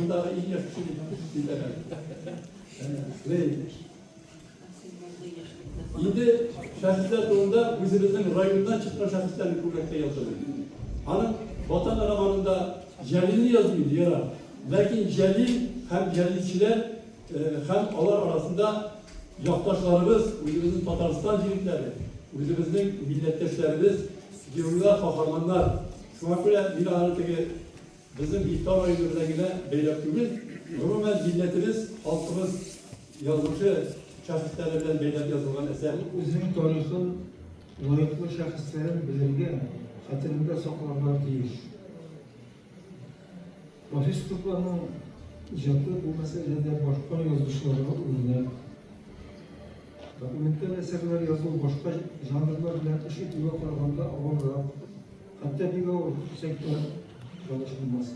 Районыбыздагы иң яшь кеше дип әйтәләр. Шулай. Инде шәхесләр турында үзебезнең районнан чыккан шәхесләрне күбрәк тә яздым. Аның Ватан романында Җәлилне язмый инде, ярар. Ләкин Җәлил һәм җәлилчеләр һәм алар арасында якташларыбыз, үзебезнең Татарстан җегетләре, үзебезнең милләттәшләребез, геройлар, каһарманнар. Шуңа күрә мин аны теге Безнең Биектау районы белән генә бәйләп түгел, гомумән, милләтебез, халкыбыз язмышы шәхесләре белән бәйләп язылган әсәр. Ул үзенең тарихын, лаеклы шәхесләрен белергә, хәтерендә сакларга тиеш. Рафис Туфанның иҗаты бу мәсьәләдә башка язучыларга үрнәк. Документаль әсәрләр язу башка жанрлар белән эш итүгә караганда авыррак. Хәтта бик авыр дисәк тә ялгыш булмас.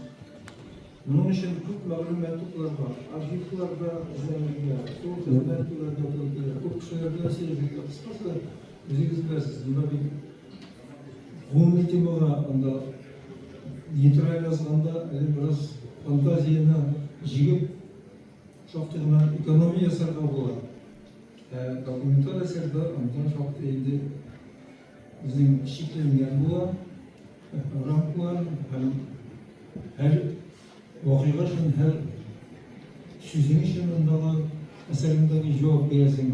Моның өчен күп мәгълүмат тупларга, архивларда эзләнергә, зур хезмәт түләргә туры килә. Күп кешеләр белән сөйләшергә, кыскасы, үзегез беләсез, монда бит гомуми темага анда нейтраль язганда әле бераз фантазияне җигеп шактый гына экономия ясарга була. Ә документаль әсәрдә анда шактый инде Безнең чикләнгән була рамкалар һәм һәр вакыйга өчен, һәр сүзең өчен андагы әсәреңдәге җавап бирәсең.